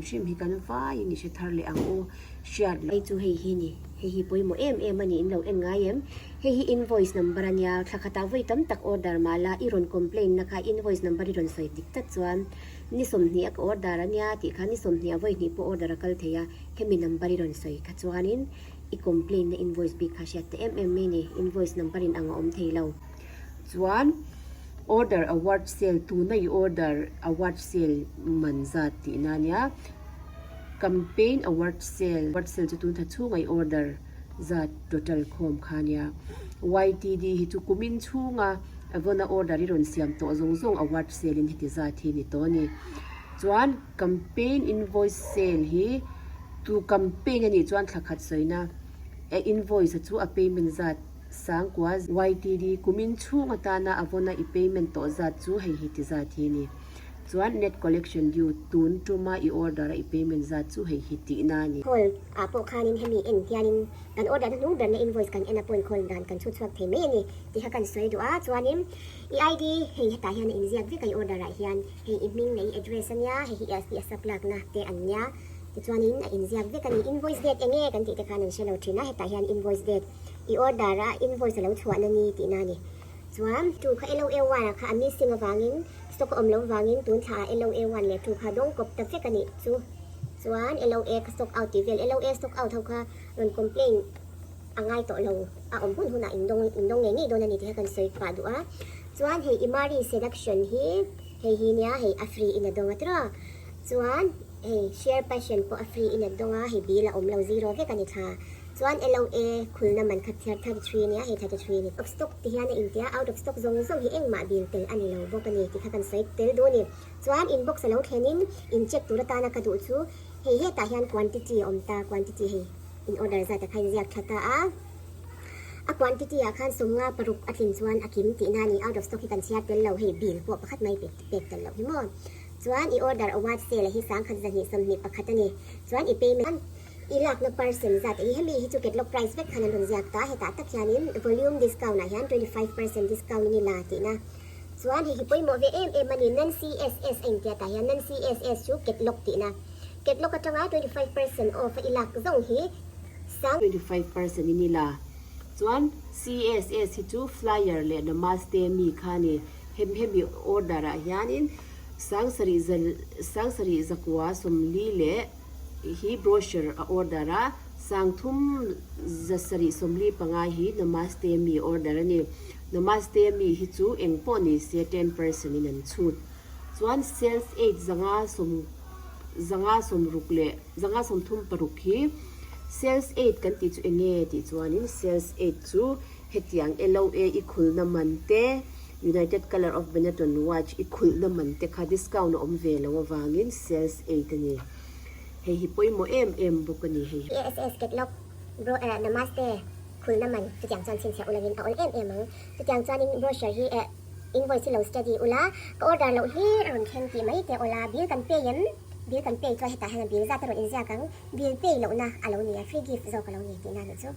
Hrim hi kan vaiin i hre thar leh ang u hriat loh. Hei chu hei hi ni, hei hi pawimawh em em a ni in lo en ngai em? Hei hi invoice number a nia, thla khatah vawi tam tak order mah la i rawn complain na kha invoice number i rawn sawi dik tlat chuan ni 20 a ka order a nia tih kha ni 20 a vawi hnih pawh order a kal thei a, hemi number i rawn sawi kha chuanin i complain na invoice bik kha hriat ta em em mai ni, invoice number in ang a awm thei lo. Chuan order award sale tuna i order award sale man zat tihna a nia. Campaign award sale award sale chu tun tha chhunga i order zat total khawm kha a nia. YTD hi chu kumin chhunga Avon-a order i rawn siam tawh zawng zawng award sale in heti zat hi ni tawh a ni. Chuan campaign invoice sale hi tu campaign a nih chuan thla khat sawina invoice a chu a payment zat Sangkua YTD kumin chhung atana a vawna i payment tawh zat chu hei hi ti zat hi ni. Chuan net collection due tun tuma i order a i payment zat chu hei hi tihna a ni. Call ah pawh khanin hemi en hianin kan order na hnung berna invoice kan en a pawhin call dan kan chhut chhuak thei mai a ni tih kha kan sawi duh a. Chuanin i ID hei hetah hian a inziak vek a i order ah hian hei i hming leh i address a nia, hei hi i a sub lakna te an nia. Tichuanin a inziak vek a ni. Invoice date enge kan tih te khan an hre lo thin a, hetah hian invoice date i order a invoice a lo chhuahna ni tihna a ni. Chuan two kha LOA one ah kha a missing avangin stock a awm loh vangin tun thla ah LOA one leh two kha dawng kawp ta vek a nih chu. Chuan LOA kha stock out tih vel LOA stock out ho kha rawn complain a ngai tawh lo a awm hun hunah in dawng in dawng ngei ngei dawn a ni tih kha kan sawi pah duh a. Chuan hei Imari seduction hi hei hi nia hei a free in a dawng a tiraw. Chuan hei share passion pawh a free in a dawng a, hei bill a awm lo zero vek a ni thla. Chuan LOA khulna man kha 33 a nia, hei 33 a ni. Of stock ti hian a intia, out of stock zawng zawng hi engmah bill tel a ni lo bawk a ni tih kha kan sawi tel duh a ni. Chuan inbox a lo thlenin in check tur atana ka duh chu hei hetah hian quantity a awm ta, quantity hei in order zat a kha inziak tha ta a. A quantity ah khan 56 a tlin chuan a kim tihna a ni, out of stock hi kan chhiar tel lo, hei bill pawh pakhat mai pek tel loh hi maw. Chuan i order award sale hi 1221 a ni. Chuan i payment i lakna percent zat hi hemi hi chu catalog price vek khan an rawn ziak ta. Hetah tak hianin volume discount ah hian 25% discount in i la tihna. Chuan hei hi pawimawh ve em em a ni non CSS a intia tah hian non CSS chu catalog tihna. Catalog atanga 25% off a i lak zawng hi sang. 25% in i la. Chuan CSS hi chu flyer leh namaste mi kha a ni. Hem hemi order ah hianin 7000 69 leh hi brochure a order a, 3775 hi Namaste Me order a ni. Namaste Me hi chu eng pawh ni se 10% in an chhut. Chuan sales aid zanga sawm 560 leh 536 hi sales aid kan tih chu eng nge tih chuanin sales aid chu Hetiang LOA i khulna man te, United Color of Benetton watch i khulhna man te kha discount a awm ve lo avangin sales aid a ni. Hei hi pawimawh em em bawk a ni hei. ASS Catalog bro eh Namaste khulhna man chutiang chuan chhinchhiah ulangin a awl em em ang. Chutiang chuanin brochure hi eh invoice hi lo study ula, ka order loh hi a rawn thleng tih mai teh awla, bill kan pay em? Bill kan pay chuan hetah hian a bill zat a rawn inziak ang, bill pay lohna a lo ni a, free gift zawk a lo ni tihna a nih chu.